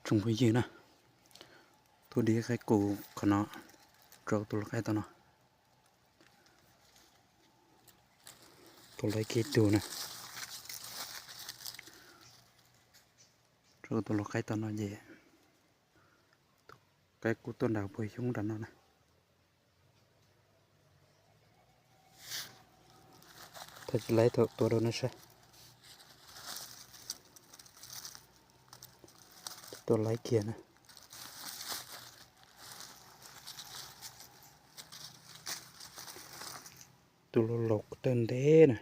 Tsoom phooj ywg na, tuaj dib qaib qus qhov no, rau tus lau qaib tom no, tus lau kiv tus na, rau tus lau qaib tom no ces, tus qaib qus tuaj nram puag xyoob nram no na. Tab sis lau thaum tua rau nej saib, tua lau kiag na, tus lau laus tawg ntev na.